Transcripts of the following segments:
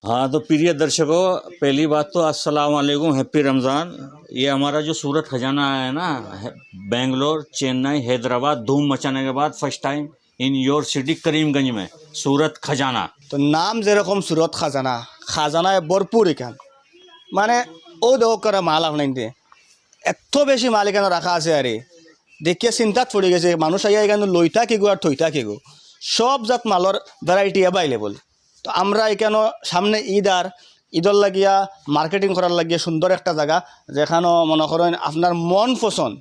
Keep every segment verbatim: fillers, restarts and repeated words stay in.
हाँ, तो प्रिय दर्शकों, पहली बात तो अस्सलाम वालेकुम, हैप्पी रमज़ान। ये हमारा जो सूरत खजाना है ना, है, बेंगलोर, चेन्नई, हैदराबाद, धूम मचाने के बाद first time in your city Karimganj में सूरत खजाना। তো নাম যেরকম সুরত খাজানা, খাজানায় ভরপুর ইখান। মানে, অউ দেখউক্কা মাল আপনাইন্তে। এত বেশি মাল ইখানো রাখা আছে আরে। দেখিয়া চিন্তাত পড়ি গেছি, মানুষ আইয়া ইখানো লইতা কিগু আর থইতা কিগু। সব জাত মালর ভ্যারাইটি অ্যাভেলেবল। তো আমরা ইখানো সামনে ঈদ আর ঈদর লাগিয়া মার্কেটিং করার লাগিয়া সুন্দর একটা জাগা, যেখানো মনো করইন আপনার মন পছন্দ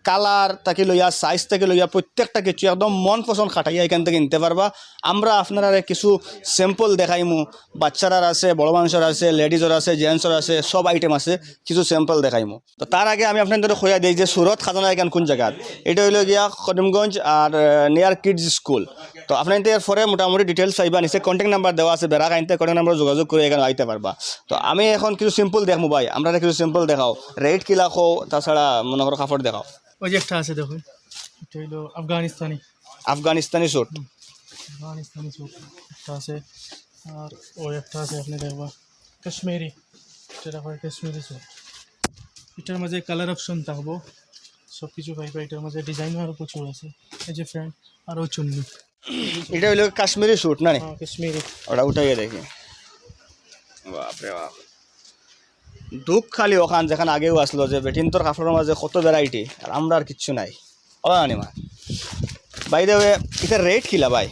কালার থাকি লইয়া, সাইজ থাকি লইয়া প্রত্যেকটা কিছু একদম মন পছন্দ খাটাইয়া ইখান থাকি নিতে পারবা। আমরা আপনারারে কিছু স্যাম্পল দেখাইমু, বাচ্চারার আছে, বড় মানুষর আছে, লেডিজর আছে, জেন্টসর আছে, সব আইটেম আছে, কিছু স্যাম্পল দেখাইমু। তো তার আগে আমি আপনাইন্তরে কইয়া দেই যে সুরত খাজানা ইখান কোন জাগাত। ইটা অইলো গিয়া করিমগঞ্জ আর, আহ, নিয়ার কিডস স্কুল। তো আপনাইন্তে এর পরে মোটামুটি ডিটেইলস পাইবা, নিচে কন্ট্যাক্ট নাম্বার দেওয়া আছে, বেড়া খাইন্তে কন্ট্যাক্ট নাম্বার যোগাযোগ করি ইখানো আইতা পারবা। তো আমি এখন কিছু স্যাম্পল দেখমু ভাই, আমরারে কিছু স্যাম্পল দেখাও, রেট কিলা কও, তাছাড়া মনো করো কাপড় দেখাও। ওই যে একটা আছে দেখুন, এটা হইলো আফগানিস্তানি। আফগানিস্তানি স্যুট। আফগানিস্তানি স্যুট একটা আছে, আর ওই একটা আছে, আপনি দেখবা কাশ্মীরি, এটা দেখবা কাশ্মীরি স্যুট। এটার মাঝে কালার অপশন থাকবো, সব কিছু পাইবা। এটার মাঝে ডিজাইন আরও প্রচুর আছে। এই যে প্যান্ট, আরও চুন্নি। ইটা অইলো কাশ্মীরি স্যুট না নি? হ্যাঁ, কাশ্মীরি। ওটা উঠাইয়া দেখি। বাপরে বাপ। দুখ খালি অখান যেখান আগেও আছলো যে বেটিন্তর কাপড়র মাঝে কত ভ্যারাইটি, আর আমরার কিচ্ছু নাই। ওলা আনি মা। বাই দ্য ওয়ে, ইটার রেট কিলা ভাই?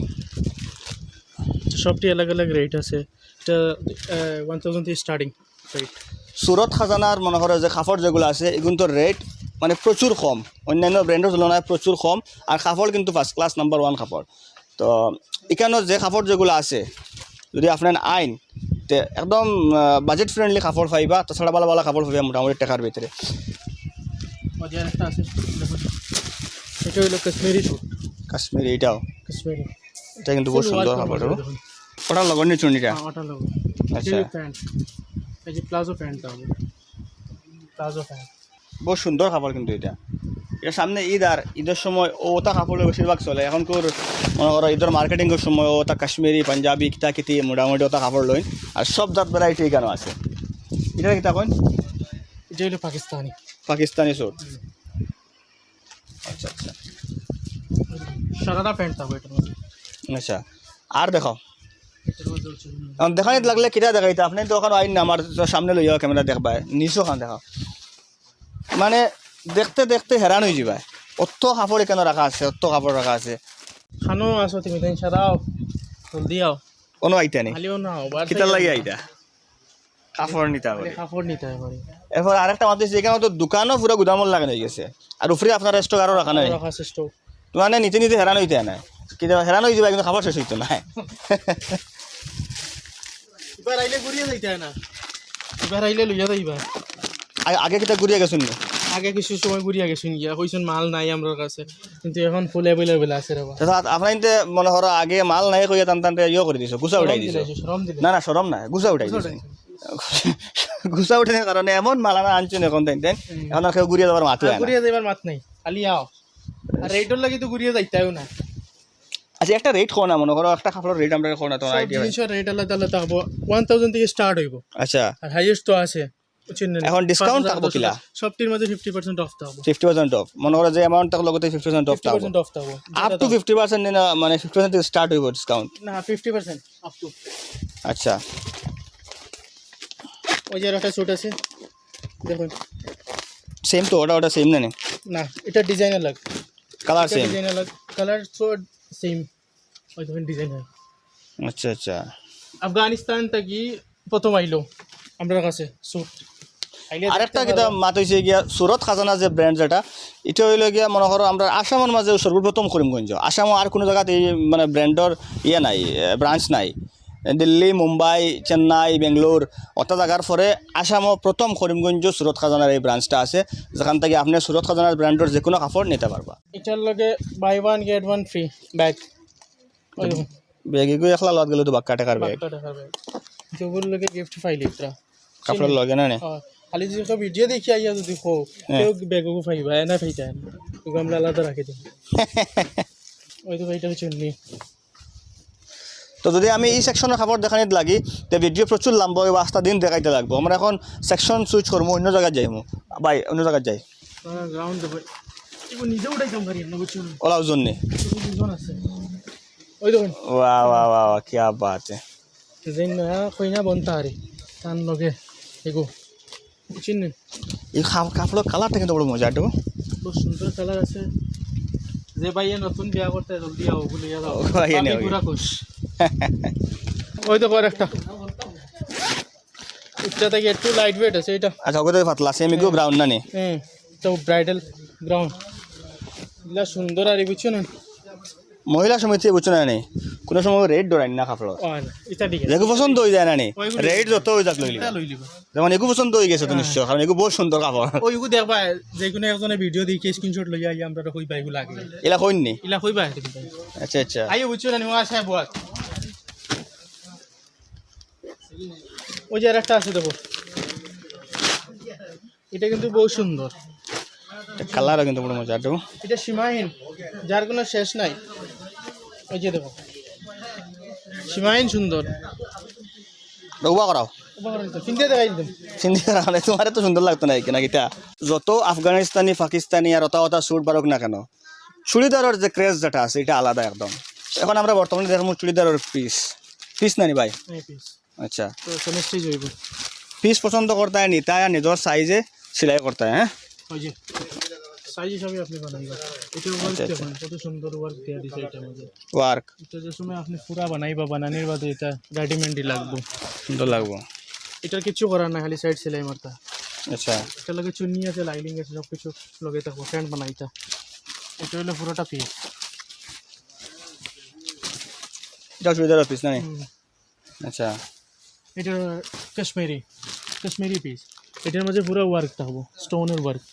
সবটি আলাদা আলাদা রেট আছে। এটা, আহ, ওয়ান থাউজেন্ড থেকে স্টার্টিং রেট। সুরত খাজানার মনো করো যে কাপড় যেগুলা আছে, ইগুনতর রেট মানে প্রচুর কম, অন্যান্য ব্র্যান্ডর তুলনায় প্রচুর কম। আর কাপড় কিন্তু ফার্স্ট ক্লাস, নাম্বার ওয়ান কাপড়। তো ইখানো যে কাপড় যেগুলা আছে, যদি আপনারা আইন, তে একদম, আহ, বাজেট ফ্রেন্ডলি কাপড় পাইবা, তাছাড়া ভালা ভালা কাপড় পাইবা মোটামুটি টেকার ভিতরে। বাজার একটা আছে, দেখুন। এটা হইলো কাশ্মীরি স্যুট। কাশ্মীরি এটাও? কাশ্মীরি। এটা কিন্তু বহুত সুন্দর কাপড়। দেখুন। ওটার লগর নি চুন্নিটা? হ্যাঁ, ওটার লগর। আচ্ছা। এই যে প্যান্ট, এই যে প্লাজো প্যান্টটা হবে, প্লাজো প্যান্ট। বহুত সুন্দর কাপড় কিন্তু ইটা। ইটা সামনে ঈদ, আর ঈদর সময় অউ অতা কাপড় বেশিরভাগ চলে। অখন কুর মনো করো ঈদর মার্কেটিংর সময় অউ অতা কাশ্মীরি, পাঞ্জাবি, কিতা কিতি মোটামুটি অতা কাপড় লইন। আর সব জাত ভ্যারাইটি ইখানো আছে। ইটা কিতা কইন? এটা হইলো পাকিস্তানি। পাকিস্তানি স্যুট। আচ্ছা, আচ্ছা। সারারা প্যান্ট থাকবো এটার মধ্যে। আচ্ছা, আর দেখাও। এটার মধ্যে হচ্ছে অখন দেখানিত লাগলে কিতা দেখাইতা? আপনি তো অখন আইন না, আমার তো সামনে লইয়া ক্যামেরা দেখবায়, নিচো অখন দেখাও। মানে দেখতে দেখতে হেরান অইযিবায়, অত কাপড় ইখানো রাখা আছে, অত কাপড় রাখা আছে। খানো আসো তুমি, তাই সারাও, জলদি আও। অনো আইতা নি? খালিও না, আবার কিতার লাগি আইতা? কাপড় নিতা পারি। কাপড় নিতা পারি। এরপর আরেকটা মাত অইছে, ইখানো তো দোকানও পুরা গুদামর লাখান অইগেছে। আর উপরে আপনারা স্টক আরো রাখা নাই? রাখা আছে স্টক। মানে নিতে নিতে হেরান অইতা নায়। কিতা হেরান অইযিবায়, কিন্তু কাপড় শেষ অইতো নায়। ইবার আইলে ঘুরিয়া যাইতা নায়। ইবার আইলে লইয়া যাইবা। আ-, আগে কিতা ঘুরিয়া গেছইন নি? আগে কিছু সময় ঘুরিয়া গেছইন গিয়া, কইছইন মাল নাই আমরার কাছে। কিন্তু অখন ফুল অ্যাভেলেবল আছে রে বা। আচ্ছা, আপনারা ইনতে মনো করো আগে মাল নাই কইয়া তান তানরে ইয়ে করি দিছো, গুছা উঠাই দিছো। শরম দিলে, শরম দিলে। না, না, শরম না, গুছা উঠাই দিছো। গুছা উঠানোর কারণে এমন মাল আনা আনছইন অখন তাইন তাইন, হুম। অখন আর কেউ ঘুরিয়া যাইবার মাতও আর নাই। ঘুরিয়া যাইবার মাত নাই, খালি আও। আর রেটর লাগি তো ঘুরিয়া যাইতাও না। আচ্ছা, একটা রেট কও না, মনো করো একটা কাপড়র রেট আমরারে কও না, তোমার সব আইডিয়া। জিনিসর রেট আলাদা আলাদা থাকবো, ওয়ান থাউজেন্ড থেকে স্টার্ট অইবো। আচ্ছা। আর হাইয়েস্ট তো আছে। বুঝছেন নি? অখন ডিসকাউন্ট পাঁচ হাজার, থাকবো দশ হাজার, কিলা? সবটির মাঝে ফিফটি পার্সেন্ট অফ থাকবো। Fifty percent off. মনো করো যে অ্যামাউন্ট থাকলো, কত ফিফটি পার্সেন্ট অফ থাকবো। ফিফটি পার্সেন্ট অফ থাকবো। আপ টু ফিফটি পার্সেন্ট না, মানে, ফিফটি পার্সেন্ট থেকে স্টার্ট অইবো ডিসকাউন্ট? না, ফিফটি পার্সেন্ট আপ টু। আচ্ছা। ওই যে আর একটা স্যুট আছে, দেখুন। সেম তো, ওটা, ওটা সেম না নি? না, এটা ডিজাইন আলাদা। কালার এটা সেম? ডিজাইন আলাদা, কালার তো সেম। ওই দেখুন ডিজাইন হয়। আচ্ছা, আচ্ছা। আফগানিস্তান থাকি প্রথম আইলো আমরার কাছে স্যুট। আইলে আরেকটা দেখতে কিতা পারো। মাত অইছে গিয়া, সুরত খাজানা যে ব্র্যান্ড যেটা, ইটা অইলো গিয়া মনো করো আমরার আসামর মাঝে সর্বপ্রথম করিমগঞ্জ। আসামো আর কুনু জাগাত এই মানে ব্র্যান্ডর ইয়ে নাই, এ, ব্রাঞ্চ নাই। দিল্লি, মুম্বাই, চেন্নাই, বেঙ্গালোর, অত জাগার পরে আসামো প্রথম করিমগঞ্জ সুরত খাজানার এই ব্রাঞ্চটা আছে, যেখান থাকি আপনে সুরত খাজানার ব্র্যান্ডর যেকুনু কাপড় নিতা পারবা। ইটার লগে buy one get one free bag. ওই দেখুন। ব্যাগ এগু একলা লওয়াত গেলে তো বাক্কা টেকার ব্যাগ। বাক্কা টেকার ব্যাগ। যেগুর লগে গিফট পাইলে ইতরা। কাপড়র লগে না নি? হ্যাঁ। খালি যদি কেউ ভিডিও দেখি আইয়া যদি কও, হ্যাঁ। কেউ ব্যাগ ওগু পাইবা, এনে পাইতা না। ওগু আমরা আলাদা রাখি দিই। ওই তো ভাই, এটা চুন্নি। তো যদি আমি ই সেকশনর কাপড় দেখানিত লাগি, তে ভিডিও প্রচুর লম্বা অইবো, আস্তা দিন দেখাইতে লাগবো। আমরা এখন সেকশন সুইচ করমু, অন্য জাগাত যাইমু। ভাই, অন্য জাগাত যাই। গ্রাউন্ড দেখো, এগু নিজে উঠাইতাম পারি না, বুঝছো নি? ওলাও জন্যে। এগু দুজন আছে। ওই দেখুন। ওয়া, ওয়া, ওয়া, ওয়া, কিয়া বাত হ্যায়। যেইন নয়া কইনা বনতা আরে, তান লগে এগু। বুঝছইন নি? ই কাপ-, কাপড়র কালারটা কিন্তু বড় মজা, একটু। বড় সুন্দর কালার আছে। যে ভাইয়ে নতুন বিয়া করতে জলদি আও, বলে ইয়া দাও। ও, ভাইয়ে নেও। পুরা খুশ। ওই দেখো আরেকটা। ইটা থাকি একটু লাইট ওয়েট আছে ইটা। আচ্ছা, ওগুলো পাতলা, সেম এগু ব্রাউন না নি? হুম, তো ব্রাইডাল গ্রাউন্ড। ইলা সুন্দর আরি, বুঝছো নি? মহিলা সমিতি বুঝছো না নি? কোনো সময় রেট ডরাইন না কাপড়র। ও, না, ইটা ঠিক আছে। যেগু পছন্দ অই যায় না নি? ওইগুলো রেট যত অই যাউক লই লিবা। ইটা লই লিবা। যেমন এগু পছন্দ অই গেছে তো হ্যাঁ। নিশ্চয়, কারণ এগু বহুত সুন্দর কাপড়। ওইগু দেখবা, যে কোনো একজনে ভিডিও দেখি স্ক্রিনশট লইয়া আইয়া আমরারে কইবা এগু লাগে। ইলা কইন নি? ইলা কইবা। আচ্ছা, আচ্ছা। আইও, বুঝছো না নি? ও আশায় বল। ওই যে আরেকটা আছে দেখো, ইটা কিন্তু বহুত সুন্দর। ইটা কালারও কিন্তু বড় মজা, একটু। ইটা সীমাহীন, যার কোনো শেষ নাই। ওই যে দেখো, সীমাহীন সুন্দর। ইটা উবা করাও। উবা করাও তো, পিন্দিয়া দেখাই দিতাম। পিন্দিয়া দেখাও না, তোমার তো সুন্দর লাগতো না, কি না, কিতা? যত আফগানিস্তানি, পাকিস্তানি আর অতা অতা স্যুট বারউক না কেন, চুড়িদারর যে ক্রেজ যেটা আছে, ইটা আলাদা একদম। এখন আমরা বর্তমানে দেখমু চুড়িদারর পিস। পিস না নি ভাই? হ্যাঁ, পিস। আচ্ছা। তো সেম সাইজ অইবো। পিস পছন্দ করতায়, নিতায় আর নিজর সাইজে সেলাই করতায়, হ্যাঁ? ওই যে, সাইজ হিসাবে আপনি বানাইবা। ইটা ওয়ার্ক আচ্ছা, আচ্ছা। দেখুন, কত সুন্দর ওয়ার্ক দিয়া দিছে ইটার মধ্যে। ওয়ার্ক। ইটা যে সময় আপনি পুরা বানাইবা, বানানির বাদে ইটা রেডিমেডই লাগবো। সুন্দর লাগবো। ইটার কিচ্ছু করার না, খালি সাইড সেলাই মারতা। আচ্ছা। ইটার লগে চুন্নি আছে, লাইনিং আছে, সব কিছু লগে থাকবো, প্যান্ট বানাইতা। ইটা অইলো পুরোটা পিস। ইটা চুড়িদারর পিস না নি? হুম। আচ্ছা। ইটা কাশ্মীরি, কাশ্মীরি পিস। ইটার মাঝে পুরা ওয়ার্ক থাকবো, স্টোনর ওয়ার্ক,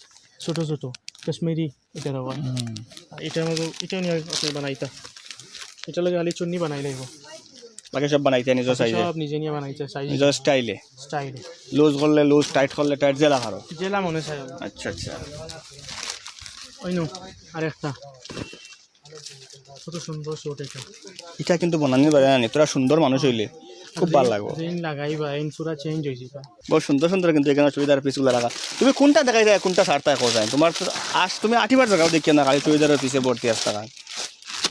ছোট ছোট কাশ্মীরি ইটার ওয়ার্ক। হুম। ইটার মাঝে, ইটা নিয়া আপনি বানাইতা। ইটার লগে খালি চুন্নি বানাইলে অইবো। বাকি সব বানাইতে নিজর বাকি সাইজে? সব নিজে নিয়া বানাইতে, সাইজে। নিজর স্টাইলে? স্টাইলে। লুজ করলে লুজ, টাইট করলে টাইট, যেলা পারো? যেলা মনে চায়। আচ্ছা, আচ্ছা। ওই নো, আরেকটা। কত সুন্দর স্যুট ইটা। ইটা কিন্তু বানানির বাদে না নি, তোরা সুন্দর মানুষ অইলে খুব ভালা লাগবো। যেইন লাগাইবা, এইন পুরা চেঞ্জ অইযিবা। বহুত সুন্দর সুন্দর কিন্তু ইখানো চুড়িদার পিসগুলা রাখা। তুমি কোনটা দেখাইতায়, কোনটা ছাড়তায় কও চাই? তোমার তো আজ তুমি আটিবার জাগাও দেখিয়ার না, খালি চুড়িদারর পিসে ভর্তি আস্তা খান।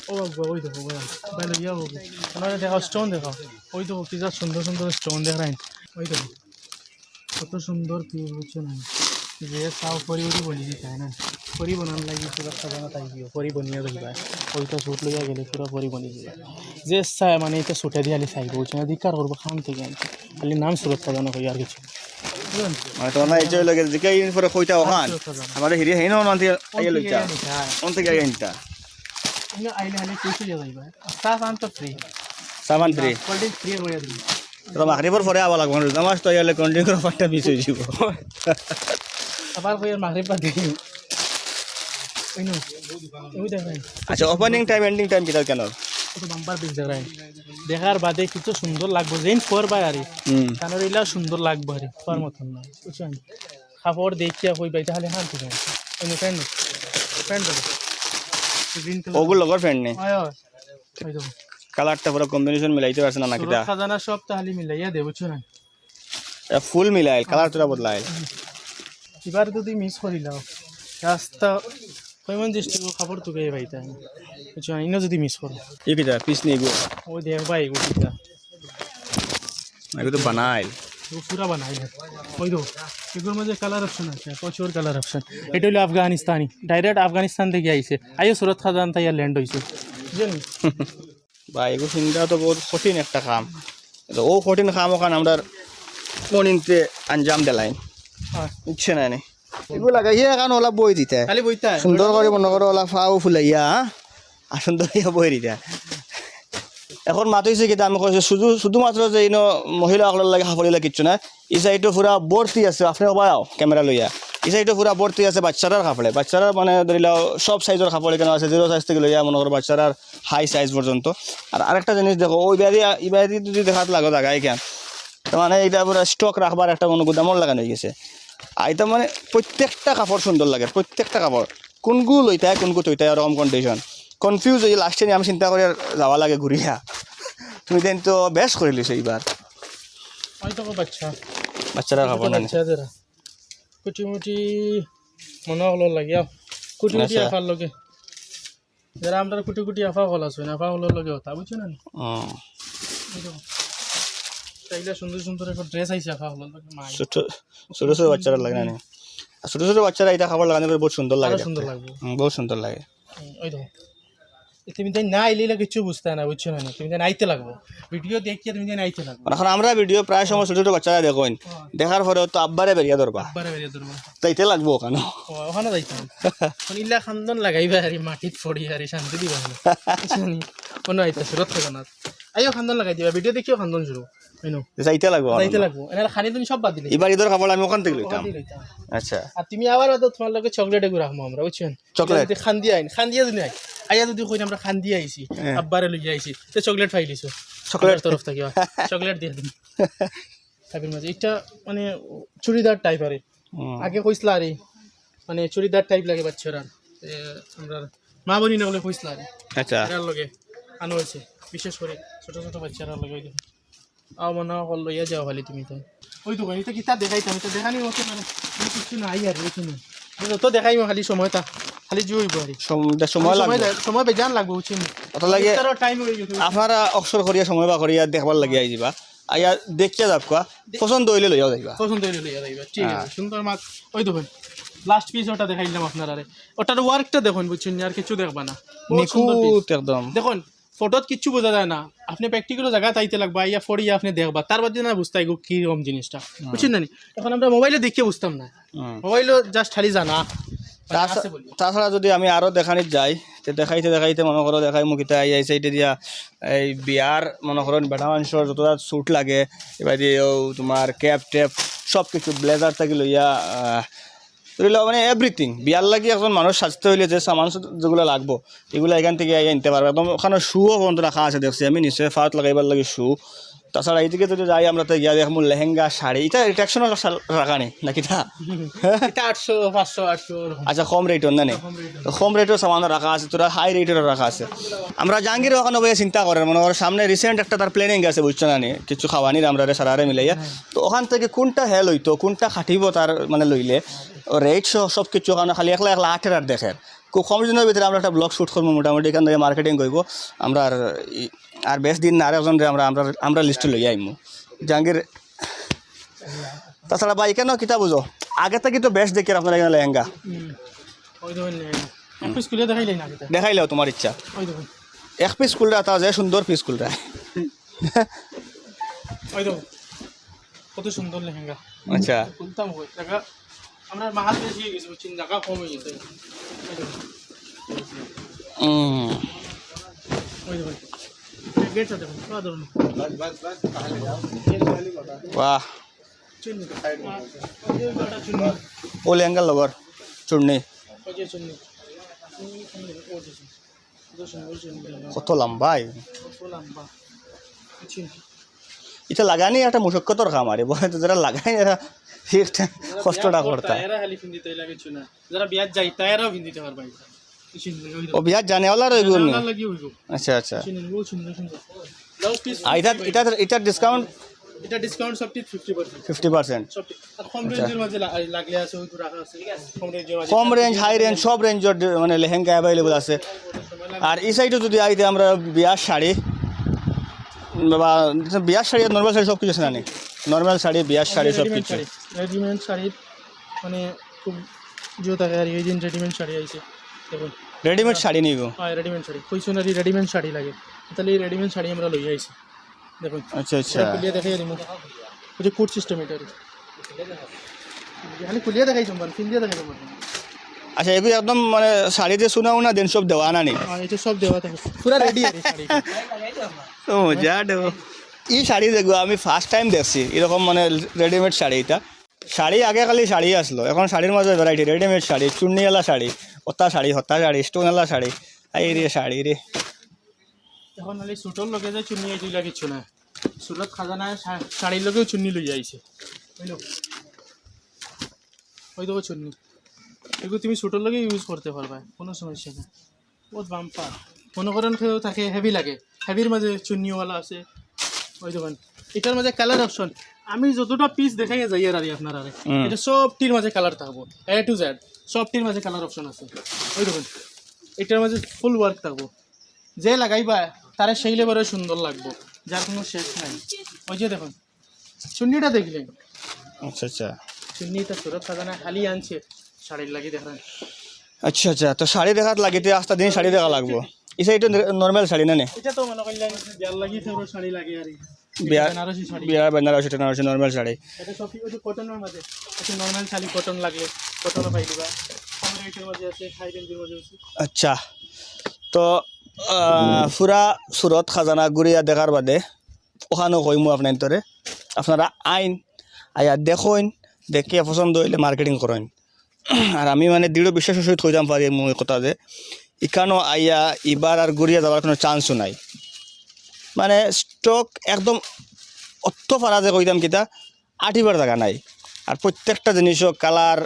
ও বাবা, ওই দেখো, ওই দেখো। ভাই, লইয়া হোক। ওনারে দেখাও, স্টোন দেখাও। ওই দেখো, কি যা সুন্দর সুন্দর স্টোন দেখাইন। ওই দেখো। কত সুন্দর পিস, বুঝছো না? যে চাও পরি উরি বনি দিতায় না। পরি বনান লাগি সুরত খাজানাত আইবা। পরি বনিয়া যাইবা। ওইটা স্যুট লইয়া গেলে পুরা পরি বনি দিবা। যে চায় মানে ইটা স্যুটে দিয়া খালি চাইবো, বুঝছো না? ধিক্কার করবো খান থাকি আনতে। খালি নাম সুরত খাজানা কই আর কিচ্ছু। বুঝলেন? মানে তোমার না এই যে লাগে যে কে ইন পরে কইতা ওখান। সুরত খাজানা। আমারে হিরে হেইন ওখান থেকে আইয়া লইতা। কোন থেকে আইয়া আনতা? ইনো আইলে খালি পয়সা দিয়া যাইবা। চা পান তো ফ্রি। চা পান ফ্রি। কোল্ড ড্রিঙ্ক ফ্রি করিয়া দিবি। তো মাগরিবর পরে আওয়া লাগবো, রোজা মাস তো আইলে কোল্ড ড্রিঙ্কর অফারটা মিস অইযিবো। আবার কই আর মাগরিব বাদ দিই। ওই নো, ওই দেখেন। আচ্ছা, ওপেনিং টাইম, এন্ডিং টাইম কিতা কেন? কত বাম্পার পিস দেখেন। দেখার বাদে কিছু সুন্দর লাগবো, যেইন পরবা আরে। হুম। কারণ ইলা সুন্দর লাগবো আরে, পরার মতন না, বুঝছেন? কাপড় দেখিয়া কইবা, ইটা খালি হান থেকে। ওই নো, প্যান্ট নো। প্যান্ট দেখো। Green colour. ওগুর লগর প্যান্ট নি? হয়, হয়। ওই দেখো। কালারটা পুরা কম্বিনেশন মিলাইতে পারছে না, না কিতা? সুরত খাজানা সব তো খালি মিলাইয়া দে, বুঝছো না? এ ফুল মিলাইল, কালার তোরা বদলাইল। এবার যদি মিস করিলাও, রাস্তা কইমন দৃষ্টি কাপড় তুকে পাইতা না। বুঝছো না? ইনো যদি মিস করো। ই কিতা, পিস নি গো? ওই দেখ ভাই, ওই কিতা। এগু তো বানাইল। ও পুরা বানাইল। ওই তো, এগুর মাঝে কালার অপশন আছে, প্রচুর কালার অপশন। ইটা অইলো আফগানিস্তানি, ডাইরেক্ট আফগানিস্তান থাকি আইছে। আইও সুরত খাজানাত আইয়া ল্যান্ড অইছে। বুঝলেন? ভাই, এগু চিন্তা তো বহুত কঠিন একটা কাম। তো ও কঠিন কাম ওখান আমরার মনিন্তে আঞ্জাম দিলাইন। হ্যাঁ। ইচ্ছে নাই নি। এগু লাগাইয়া এখন ওলা বই দিতা। খালি বইতা। সুন্দর করি মনো করো ওলা ফাও ফুলাইয়া, হ্যাঁ? আর সুন্দর করি বই দিতা। এখন মাত অইছে কিতা, আমি কইছি শুধু, শুধুমাত্র যে ইনো মহিলা অকলর লাগি কাপড় ইলা কিচ্ছু না। ই সাইডো পুরা ভর্তি আছে, আপনে ওবায় আও ক্যামেরা লইয়া। ই সাইডো পুরা ভর্তি আছে বাচ্চারার কাপড়ে। বাচ্চারার মানে ধরি লাও সব সাইজর কাপড় ইখানো আছে, জিরো সাইজ থাকি লইয়া মনো করো বাচ্চারার হাই সাইজ পর্যন্ত। আর আরেকটা জিনিস দেখো, ওই বায়দি, ই বায়দি যদি দেখাত লাগো জাগা ইখান, তার মানে ইটা পুরা স্টক রাখবার একটা মনো গুদামর লাখান অইগেছে। আর ইটা মানে প্রত্যেকটা কাপড় সুন্দর লাগে, প্রত্যেকটা কাপড়। কোনগু লইতায়, কোনগু থইতায়, এরকম কন্ডিশন। কনফিউজ অইয়া লাস্টে নি আমি চিন্তা করি আর যাওয়া লাগে ঘুরিয়া। তুমি দেন তো বেশ করিলিছো এইবার। ওই তো বাচ্চা, বাচ্চারা খাবো না নি। বাচ্চা যারা কুটি মুটি মনে হলো লাগিয়া, কুটি মুটি আচ্ছা। আফার লগে, যারা আমরা কুটি কুটি আফা হল আছে না, আফা হলর লগে হতা, বুঝছো না নি? হুম। এই দেখো। তাইলে সুন্দর সুন্দর একটা ড্রেস আইছে আফা হলর লগে, মাই। ছোট ছোট ছোট বাচ্চারা লাগে না নি? আর ছোট ছোট বাচ্চারা এটা খাবার লাগানো করে বহুত সুন্দর লাগে আরো দেখতে। সুন্দর লাগবে। হুম, বহুত সুন্দর লাগে। হুম, ওই দেখো। তুমি তাই না আইলে কিচ্ছু বুঝতে না, বুঝছো না নি? তুমি তাই আইতে লাগবো, ভিডিও দেখিয়ে তুমি তাই আইতে লাগবো। মানে এখন আমরা ভিডিও প্রায় সময় ছোট ছোট বাচ্চারা দেখইন, হ্যাঁ। দেখার পরে তো আব্বারে বেরিয়া ধরবা, একবারে বেরিয়ে ধরবো। যাইতে লাগবো ওখানো। ও, ওখানে যাইতাম। মানে ইলা খান্দন লাগাইবা আর এই মাটিত পড়ি আর এই শান্তি দিবা না। বুঝছো নি? কোনো আইতা সুরত থাকো না। আইও খান্দন লাগাই দিবা, ভিডিও দেখিও খান্দন শুরু। হইনো? যাইতে লাগবো যাইতে ওখানো। লাগবো। এনার খানি তুমি সব বাদ দিলে। এবার ঈদের খাবার আমি ওখান থেকে লইতাম। ওখান দিয়ে লইতাম। আচ্ছা। আর তুমি আবার বাদে তোমার লগে চকলেট এগুলো রাখবো আমরা, বুঝছো নি? চকলেট? যদি খান্দি আইন, খান্দিয়া যদি আই, আইয়া যদি কই আমরা খান্দি আইছি, হ্যাঁ। আব্বারে লইয়া আইছি, তো চকলেট পাইলিছো। চকলেট? আমার তরফ থেকে চকলেট দিয়ে দিন। খাবির মাঝে এটা মানে চুড়িদার টাইপ আরে। হুম। আগে কইছিলা আরে, মানে চুড়িদার টাইপ লাগে বাচ্চারা। এ, আমরা মা বনি না বলে কইছিলা আরে। আচ্ছা। এরার লগে আনো হয়েছে, বিশেষ করে ছোট ছোট বাচ্চারা লগে ওই দেখো। আও মনে হয় লইয়া যাও খালি তুমি তো। ওই দোকান, এটা কিতা দেখাইতাম, এটা দেখানি হতে পারে। কোনো কিছু নাই আর, বুঝছো নি? বুঝছো তো, দেখাইমু খালি সময়টা, খালি জুইব আর। সম-, দে-, সময় লাগবে। সময় বেজান লাগবে, বুঝছো নি? ওটা লাগে তারও টাইম হয়ে গেছে। আপনারা অবসর করিয়া সময় বার করিয়া দেখবার লাগিয়া আইবা। আইয়া দেখিয়া যাবা, পছন্দ হইলে লইয়া যাইবা। পছন্দ হইলে লইয়া যাইবা, ঠিক হ্যাঁ। আছে। সুন্দর মাছ, ওই দেখুন, লাস্ট পিস ওটা দেখাইলাম আপনারারে। ওটার ওয়ার্কটা দেখুন, বুঝছেন নি? আর কিছু দেখবা না, বহুত সুন্দর পিস। নিখুঁত একদম। দেখুন, ফটোত কিচ্ছু বোঝা যায় না, আপনি প্র্যাকটিক্যাল জায়গাত আইতে লাগবা, আইয়া ফড়িয়া আপনি দেখবা, তার বাদে না বুঝতা এগু কিরকম জিনিসটা, বুঝছেন না নি? এখন আমরা মোবাইলে দেখিয়ে বুঝতাম না, হুম। মোবাইলও জাস্ট খালি জানা। তাছা-, আছে বলি। তাছাড়া যদি আমি আরো দেখানিত যাই, তে দেখাইতে দেখাইতে মনে করো দেখাইমু কিতা, এই সাইডে দিয়া এই বিয়ার মনে করো বেটা মানুষর যত স্যুট লাগে, এবার দিয়ে ও তোমার ক্যাপ ট্যাপ সব কিছু, ব্লেজার থাকি লইয়া, আহ, ধরি লও মানে এভরিথিং। বিয়ার লাগি একজন মানুষ সাজতে হইলে যে সামান যেগুলো লাগবো, এগুলো এখান থেকে আইয়া নিতে পারবে। একদম ওখানে শুও পর্যন্ত রাখা আছে দেখছি আমি, নিচে ফাত লাগাইবার লাগি শু। তাছাড়া এইদিকে যদি যাই আমরা, তো গিয়া দেখমু লেহেঙ্গা, শাড়ি, এটা রিটেকশনও রাখা নেই নাকি তা? এটা আটশো, পাঁচশো, আটশো ওরকম। আচ্ছা, কম রেটর না নি? কম রেটর। তো কম রেটর সামানও রাখা আছে, তোরা হাই রেটরও রাখা আছে। আমরা জাহাঙ্গীর ওখানে বইয়া চিন্তা করের, মনে করো সামনে রিসেন্ট একটা তার প্ল্যানিং আছে, বুঝছো না নি? কিছু খাওয়ানির আমরারে সারারে মিলাইয়া। তো ওখান থেকে কোনটা হেল হইতো, কোনটা খাটিব তার মানে লইলে, ও রেট সহ সব কিছু, কারণ খালি একলা একলা আটের আর দেখের। খুব কম দিনের ভিতরে আমরা একটা ব্লগ শ্যুট করবো, মোটামুটি এখান থেকে মার্কেটিং করবো আমরা। আর ই-, আর বেশ দিন না, আর একজনরে আমরা, আমরা, আমরা লিস্টে লইয়া আইমু জাহাঙ্গীর। তাছাড়া ভাই, কেন কিতা বুঝো, আগে থাকি তো বেশ দেখি আপনারা এখানে লেহেঙ্গা। হুম। ওই দেখুন, এক পিস খুলে দেখাইলাই না কিতা? দেখাইলেও তোমার ইচ্ছা। ওই দেখুন, এক পিস খুলরা, তা যে সুন্দর পিস খুলরা। ওই দেখুন, কত সুন্দর লেহেঙ্গা। আচ্ছা। খুলতাম ওই জায়গা, আমরা মাহাল বেশি হয়ে গেছে, বুঝছেন, জায়গা কম হয়ে গেছে। ওই দেখুন, হুম। ওই দেখুন, গেটটা দেখুন, পুরো ধরুন। বাহ। চুন্নি। ওই যে ওটা চুন্নি। ও লেহেঙ্গার লগর চুন্নি। ওই যে চুন্নি। চুন্নি, চুন্নি, ওই যে চুন্নি। কত সুন্দর চুন্নি। কত লম্বা এই। কত লম্বা। চুন্নি। এটা লাগানি একটা মুশক্কতর কাম আরে, বলে তো যারা লাগাই এরা ঠিক কষ্টটা করতা। এরা খালি ফিন্দিতে লাগে চুনা। যারা বিয়াত যাই, তারাও ফিন্দিতে পারবা এটা। চুন্নি, ওই ও বিয়াত জানেওয়ালা রইব নি? ওনার লাগি হইব। আচ্ছা, আচ্ছা। চুন্নি, ও চুন্নি, চুন্নি। ব্লাউজ পিস আর এটা, এটা, এটা ডিসকাউন্ট এটা ডিসকাউন্ট সব ঠিক ফিফটি পার্সেন্ট। Fifty percent. সব ঠিক। আর কম রেঞ্জের মাঝে লা-, লাগলে আছে, ওই তো রাখা আছে। কম রেঞ্জের মাঝে। কম রেঞ্জ, হাই রেঞ্জ, সব রেঞ্জর মানে লেহেঙ্গা অ্যাভেলেবল আছে। আর এই সাইডে যদি আইতে আমরা বিয়ার শাড়ি, বা বিয়ার শাড়ি আর নর্মাল শাড়ি সব কিছু আছে না নি? নর্মাল শাড়ি, বিয়ার শাড়ি, সব রেডিমেড কিছু। শাড়ি, রেডিমেড শাড়ির মানে খুব জিও থাকে আর এই দিন রেডিমেড শাড়ি আইছে। দেখুন, রেডিমেড শাড়ি নিব। হ্যাঁ, রেডিমেড শাড়ি, কইছো না রে, রেডিমেড শাড়ি লাগে, তাহলে এই রেডিমেড শাড়ি আমরা লই আইছি। দেখুন, আচ্ছা, আচ্ছা। এটা খুলিয়ে দেখাই দিমু। ওই যে কোট সিস্টেম এটা। খালি খুলিয়ে দেখাই সম্মান, ফিন দিয়ে দেখাই সম্মান। আচ্ছা, এগুলো একদম মানে শাড়ি যে সোনা উনা দেন সব দেওয়া না নি? আর এটা সব দেওয়া থাকে, পুরা রেডি আর এই শাড়ি। ও মজা দেবো। এই শাড়ি দেখবো আমি ফার্স্ট টাইম দেখছি এরকম মানে রেডিমেড শাড়ি। এটা শাড়ি আগে খালি শাড়ি আসলো, এখন শাড়ির মাঝে ভ্যারাইটি, রেডিমেড শাড়ি, চুন্নিওয়ালা শাড়ি, হতা শাড়ি, হতা শাড়ি, স্টোনওয়ালা শাড়ি। এই রে শাড়ি রে। এখন খালি স্যুটর লগে যে চুন্নি এই দুইটা কিচ্ছু না, সুরত খাজানায় শা-, শাড়ির লগেও চুন্নি লই আইছে। বুঝলো? ওই দেখো চুন্নি, এগুলো তুমি স্যুটর লগে ইউজ করতে পারবা, কোনো সমস্যা নেই। বহুত বাম্পার। মনে করেন কেউ থাকে হেভি লাগে, হেভির মাঝে চুন্নিওয়ালা আছে, ওই দেখুন, এটার মাঝে কালার অপশন, আমি যতটা পিস দেখাইয়া যাই আর, আর আপনারারে, হুম। এটা সবটির মাঝে কালার থাকবো, এ টু জেড, সবটির মাঝে কালার অপশন আছে। ওই দেখুন, এটার মাঝে ফুল ওয়ার্ক থাকবো, যে লাগাইবা তারে সেই লেবারে সুন্দর লাগবো, যার কোনো শেষ নাই। ওই যে দেখুন, চুন্নিটা দেখলেন, আচ্ছা, আচ্ছা। চুন্নিটা সুরত খাজানা খালি আনছে শাড়ির লাগি দেখেন। আচ্ছা, আচ্ছা, তো শাড়ি দেখার লাগি তো আস্তা দিন শাড়ি দেখা লাগবো। ইসা এটা নরমাল শাড়ি না নে? এটা তো মনে করলেন বিয়ার লাগি তো শাড়ি লাগে আর কি। বিয়া, বেনারসি শাড়ি। বিয়া বেনারসি টেনারসি নরমাল শাড়ি। এটা সব ওই যে কটনের মাঝে, একটু নরমাল শাড়ি কটন লাগলে কটনও পাই দিবা। কম রেটের মাঝে আছে, হাই রেঞ্জের মাঝে আছে। আচ্ছা, তো আহ, পুরা সুরত খাজানা ঘুরিয়া দেখার বাদে ওখানো কইমু আপনাইন্তরে, আপনারা আইন, আইয়া দেখইন, দেখিয়া পছন্দ অইলে মার্কেটিং করইন। আর আমি মানে দৃঢ় বিশ্বাসের সহিত কইতাম পারি মুই কথা যে ইখানো আইয়া ইবার আর ঘুরিয়া যাওয়ার কোনো চান্সও নাই। মানে স্টক একদম অত ফারা যে কইতাম কিতা, আটিবার জাগা নাই। আর প্রত্যেকটা জিনিসও কালার,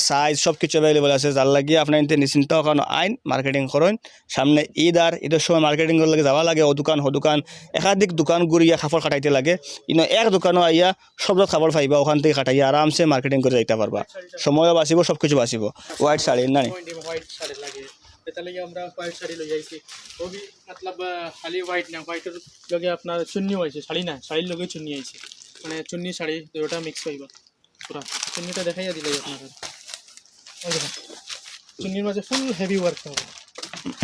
সাইজ সব কিছু অ্যাভেলেবল আছে, যার লাগি আপনাইন্তে নিশ্চিন্তা ওখানো আইন, মার্কেটিং করইন। সামনে ঈদ, আর ঈদের সময় মার্কেটিং করার লাগি যাওয়া লাগে, ও দোকান, হ দোকান, একাধিক দোকান ঘুরিয়া কাপড় কাটাইতে লাগে। ইনো এক দোকানো আইয়া সব জাত কাপড় পাইবা, ওখান থাকি কাটাইয়া আরামসে মার্কেটিং করি যাইতা পারবা। সময়ও বাঁচিবো, সব কিছু বাঁচিবো। হোয়াইট শাড়ি না নি? হোয়াইট শাড়ি লাগে, এটা লাগি আমরা হোয়াইট শাড়ি লই আইছি। ও ভি, মতলব, আহ, খালি হোয়াইট না, হোয়াইটের লগে আপনার চুন্নিও আইছে, শাড়ি না, শাড়ির লগে চুন্নি আইছে, মানে চুন্নি শাড়ি দুইটা মিক্স পাইবা। পুরা চুন্নিটা দেখাইয়া দিলাই আপনারে। ওই দেখুন, চুন্নির মাঝে ফুল হেভি ওয়ার্ক থাকবো।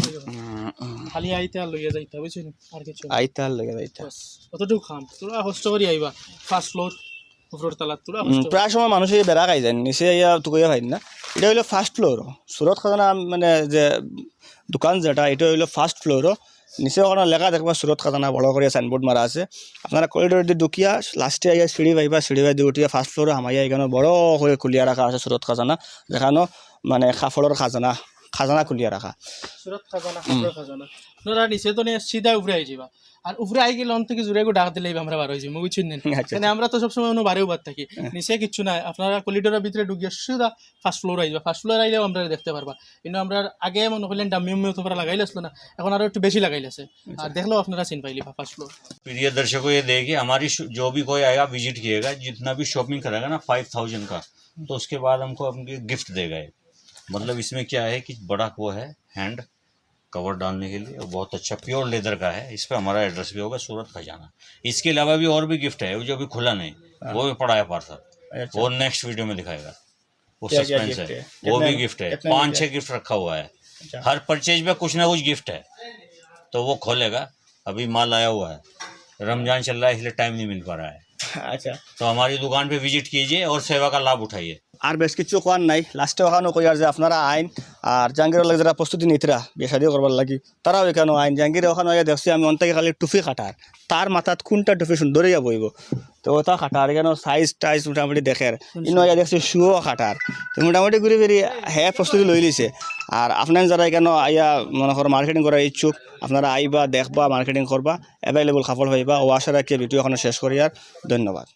ওই দেখুন, হুম, হুম। খালি আইতা আর লইয়া যাইতা, বুঝছইন? আর কিছু না। আইতা আর লইয়া যাইতা। বাস, অতটুকু কাম। তোরা কষ্ট করি আইবা, ফার্স্ট ফ্লোর, উপরের তলা, তোরা উম, কষ্ট করি। প্রায় সময় মানুষ এই বেড়া খাই যায়, নিচে আইয়া তুকাইয়া পাইন না। এটা অইলো ফার্স্ট ফ্লোর। সুরত খাজানা মানে যে দোকান যেটা, এটা অইলো ফার্স্ট ফ্লোর। নিচে ওখানো লেখা দেখবা সুরত খাজানা, বড় করিয়া সাইনবোর্ড মারা আছে। আপনারা করিডোর দি ঢুকিয়া লাস্টে আইয়া সিঁড়ি পাইবা, সিঁড়ি বায় দি উঠিয়া ফার্স্ট ফ্লোরো হামাইয়া এখানো বড় করি খুলিয়া রাখা আছে সুরত খাজানা, যেখানো মানে কাপড়র খাজানা, খাজানা খুলিয়া রাখা। সুরত খাজানা, হুম। কাপড়র খাজানা। আপনারা নিচে তো নিয়া সিধা উপরে আই যাইবা। আর উপরে আই গেলে অন থাকি জোরে করে ডাক দিলেই আমরা বার অই যাইমু, বুঝছইন নি? আচ্ছা, মানে আচ্ছা। আমরা তো সবসময় অন্য বারেও বাদ থাকি। হ্যাঁ। নিচে কিচ্ছু নাই, আপনারা করিডোরর ভিতরে ঢুকিয়া সিধা ফার্স্ট ফ্লোর আইবা, ফার্স্ট ফ্লোর আইলেও আমরা দেখতে পারবা। কিন্তু আমরা আগে মনে করলেন ডাম্মি উম্মি অত লাগাইল আসলো না, এখন আরো একটু বেশি লাগাইল আছে। আর আচ্ছা। দেখলেও আপনারা চিন পাইলিবা ফার্স্ট ফ্লোর। प्रिय दर्शकों, ये देखिए, हमारी शो-, जो भी कोई आएगा, विजिट किएगा, जितना भी शॉपिंग करेगा ना फाइव थाउजेंड का, तो उसके बाद हमको हमके गिफ्ट देगा ये। मतलब, इसमें क्या है कि बड़ा वो है, हैंड कवर डालने के लिए, और बहुत अच्छा प्योर लेदर का है। इस पे हमारा एड्रेस भी होगा, सूरत खजाना। इसके अलावा भी और भी गिफ्ट है, वो जो अभी खुला नहीं, हाँ। वो भी पड़ा है पार्सल, अच्छा। वो नेक्स्ट वीडियो में दिखाएगा। वो क्या क्या सस्पेंस गिफ्ट है। है? वो कितने, भी गिफ्ट है। कितने पांच गिफ्ट है? छह गिफ्ट रखा हुआ है। अच्छा। हर परचेज में कुछ ना कुछ गिफ्ट है, तो वो खोलेगा। अभी माल आया हुआ है, रमजान चल रहा है, इसलिए टाइम नहीं मिल पा रहा है। আচ্ছা। तो हमारी दुकान पे विजिट कीजिए और सेवा का लाभ उठाइए। আর বেশ কিছু কওয়ার নাই, লাস্টে ওখানো কইয়ার যে আপনারা আইন আর জাহাঙ্গীরর লাগি যেরা প্রস্তুতি নিতরা বিয়া শাদি করবার লাগি, তারাও এখানো আইন। জাহাঙ্গীরে ওখানো আইয়া দেখছি আমি অন থাকি খালি টুপি কাটার, তার মাথাত কোনটা টুপি সুন্দর অইয়া বইবো, তো ওটা কাটার। এখানো সাইজ টাইজ মোটামুটি দেখের। ইনো আইয়া দেখছি শুও কাটার, তো মোটামুটি ঘুরি ফিরি হে প্রস্তুতি লই লিছে। আর আপনারা যারা এখানো আইয়া মনে করো মার্কেটিং করার ইচ্ছুক, আপনারা আইবা, দেখবা, মার্কেটিং করবা, অ্যাভেলেবল কাপড় পাইবা। ও আশা রাখিয়া ভিডিও এখানো শেষ করিয়ার, ধন্যবাদ।